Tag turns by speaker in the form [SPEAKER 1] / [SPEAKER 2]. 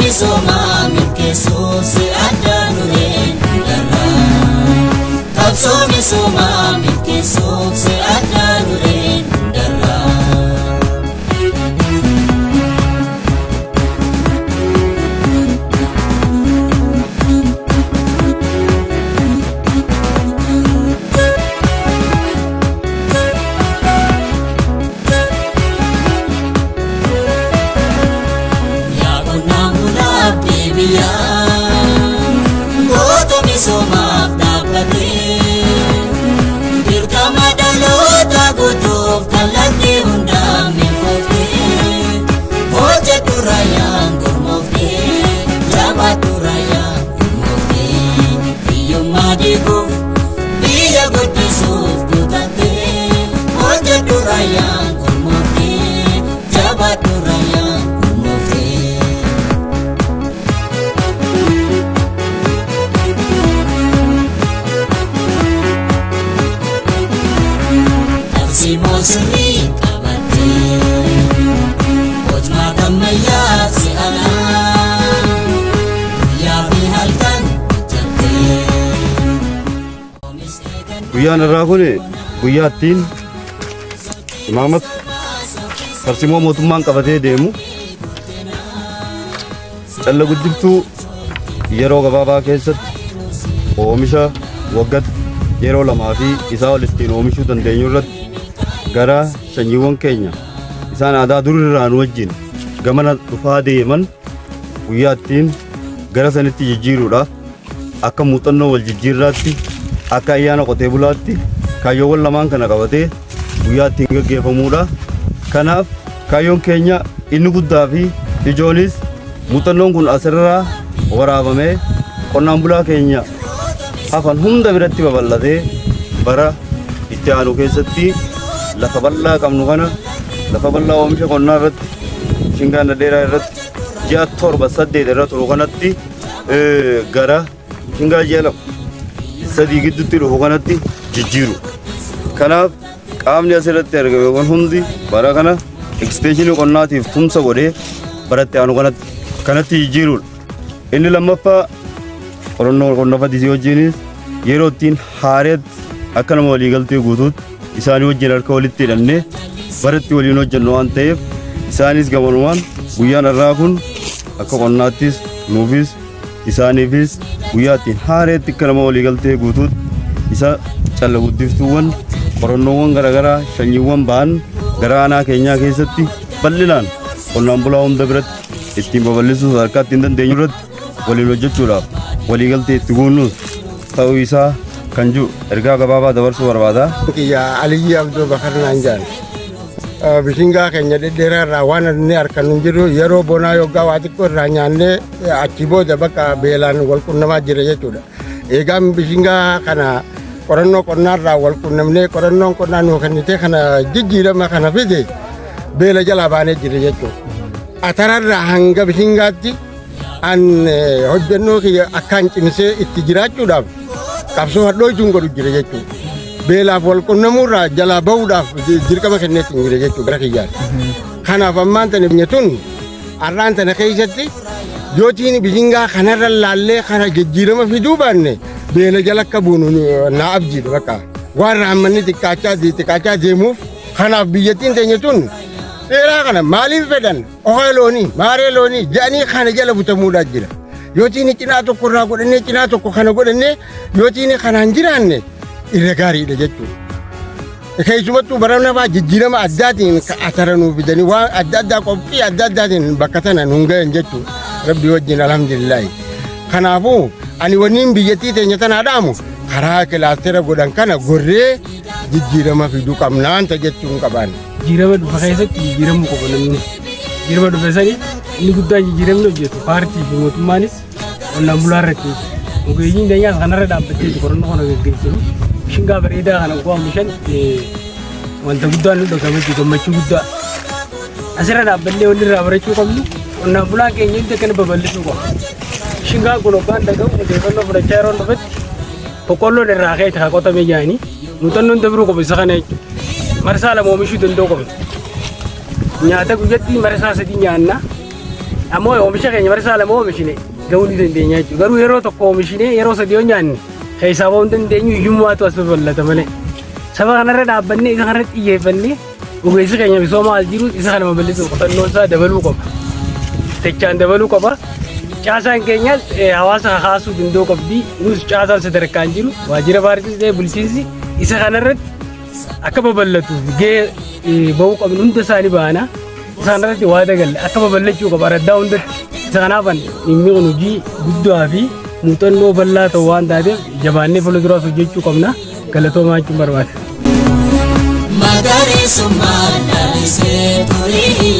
[SPEAKER 1] Misoomaa milkeessuuf si adda dureen hundarraa. Qabsoo misoomaa milkeessuuf si adda dureen hundarraa. Yaa qonnaan bulaa abdii biyyaa, goota misoomaaf dhaabbatee, dirqama dhaloota guutuuf kallattii hundaan milkooftee, hojjedhu raayyaan gurmooftee, jabaadhu raayyaan gurmooftee, hiyyummaa diiguuf biyya guddisuuf kutattee, hojjedhu raayyaan gurmooftee, jabaadhu raayyaan gurmooftee. Tarsiimoo sirrii qabattee, hojmaata ammayyaa si'anaa, guyyaa fi halkan hojjattee.
[SPEAKER 2] Guyyaan irraa kun guyyaa ittiin imaamata tarsiimoo mootummaan qabatee deemu calla guddiftuu yeroo gabaabaa keessatti oomisha waggatti yeroo lamaa fi isaa ol ittiin oomishuu dandeenyu irratti gara sanyiiwwan keenya isaan aadaa dur irraa nu wajjin gamana dhufaa deeman guyyaa ittiin gara sanitti jijjiiruudhaaf akka muuxannoo wal jijjiirraatti, akka ayyaana qotee bulaatti kaayyoowwan lamaan kana qabatee guyyaa ittiin gaggeeffamuudha. Kanaaf kaayyoon keenya inni guddaa fi ijoonis muuxannoon kun asirraa waraabamee qonnaan bulaa keenya hafan hunda biratti babal'atee bara itti aanu keessatti lafa bal'aa qabnu kana, lafa bal'aa oomisha qonnaa irratti shingaan dhedheeraa irratti ji'a 7 8 irra turu kanatti gara shingaa ji'a 2 3 gidduutti dhufu kanatti jijjiiru. Kanaaf qaamni asirratti argame kun hundi bara kana eksteenshinii qonnaatiif tumsa godhee bara itti aanu kanatti jijjiiruudha. Inni lammaffaa qorannoo qonna fadisii wajjinis yeroo ittiin haareetti akka nama waliigaltee guutuutti isaanii wajjin harka walitti hidhannee baratti waliin hojjennu waan ta'eef, isaanis gamanumaan guyyaan har'aa kun akka qonnaattis nuufis isaaniifis guyyaa ittiin haareetti akka nama waliigaltee guutuutti isa calla guddiftuuwwan qorannoowwan garaagaraa sanyiiwwan ba'an gara aanaa keenyaa keessatti bal'inaan qonnaan bulaa hunda biratti ittiin babal'isuu sadarkaa ittiin dandeenyu irratti waliin hojjechuudhaaf waliigaltee itti guunnus ta'uu isaa kan jiru ergaa gabaabaa dabarsuu barbaada.
[SPEAKER 3] Kiyya Aliyyi Abduu Bakar naan jedhan. Bishingaa keenya dhedheeraa irraa waan inni harkan hin jiru, yeroo bonaa yoggaa waa xiqqoo irraa nyaannee achi booda bakka beelaan wal qunnamaa jira jechuudha. Eegaan bishingaa kana qorannoo qonnaa irraa wal qunnamnee, qorannoon qonnaa nuu kennitee kana jijjiirama kana fide, beela jalaa baanee jira jechuudha. Atararraa hanga bishingaatti an hojjennoo kiyya akkaan cimsee itti jiraachuudhaaf qabsoo hadhooytuun godhu jira jechuudha. Beelaaf wal qunnamuurraa jalaa bahuudhaaf dirqama kenneetti hin jira jechuudha gara kiyyaan. Kanaaf ammaan tana tun har'aan tana keessatti yootiin bishingaa kanarra laallee kana jijjiirama fiduu baanne beela jala akka buunu naa abdiidha bakka. Waan raammanni xiqqaachaa xiqqaachaa deemuuf, kanaaf biyyattiin teenya tun dheeraa kana maaliif fedhan okaa loonii maaree loonii jedhanii kana jala butamuudhaa jira. Yootiin cinaa tokko irraa godhannee, cinaa tokko kana godhannee, yootiin kanaan jiraanne irra gaariidha jechuudha. Keessumattuu bara nafaa jijjiirama addaatiin atara nuu fidanii waan adda addaa qophii adda addaatiin bakka tana nuun gahan jechuudha. Rabbi wajjin alhamdulillaahi. Kanaafuu ani wanniin biyyattii teenya tanaa dhaamu karaa kilaastera godhan kana gorree jijjiirama fiduu qabnaan ta jechuun qabaan.
[SPEAKER 4] Jijjiirama dhufe keessatti jijjiiramuu qaba namni. Jijjiirama dhufe sani inni guddaan jijjiiramni hojjetu paartii fi mootummaanis qonnaan bulaa irratti. Ogeeyyiin keenyaas kanarra dhaabbattee qorannoo kana gaggeessinu. Bishingaa bareedaa kana oggaa oomishan wanta guddaan nu dhagahame, gammachuu guddaa. Asirra dhaabbannee wanni irraa barachuu qabnu, qonnaan bulaan keenya hundi akkana babal'isuu qaba. Bishingaan kun hoggaan dhaga'u odeeffannoo fudhachaa yeroo dhufetti boqqolloon irraa ka'e haa qotamee jaanii muuxannoon dabruu qabu isa kana jechuudha. Marsaa 2 oomishuu danda'u qabna. Nyaata guyyatti marsaa 3 nyaanna. Ammoo oomisha keenya marsaa lama oomishine gahuu ni dandeenya jechuudha. Garuu yeroo tokko oomishine yeroo sadii yoo nyaanne keessaa bahuu hin dandeenyu, hiyyummaatu as babal'ata malee. Saba kanarra dhaabbannee, isa kanarra xiyyeeffannee, ogeessi keenya misooma as jiru isa kana babal'isuuf qotannoo isaa dabaluu qaba. Dachaan dabaluu qaba. Caasaan keenyas hawaasa kakaasuu danda'uu qabdi. Nus caasaan sadarkaan jiru waajjira paartiis ta'e bulchiinsi isa kanarratti akka babal'atuuf gahee bahuu qabnu hunda isaanii baana. Isa kanarratti waa dagalle akka babal'achuu qaba araddaa hundatti. Isa kanaaf dhimmi kun hojii guddaa fi muuxannoo bal'aa ta'u waan taateef jabaannee fuulduraas hojjechuu qabna. Galatoomaa jechuun barbaada.
[SPEAKER 1] Magariisummaan lalisee turii.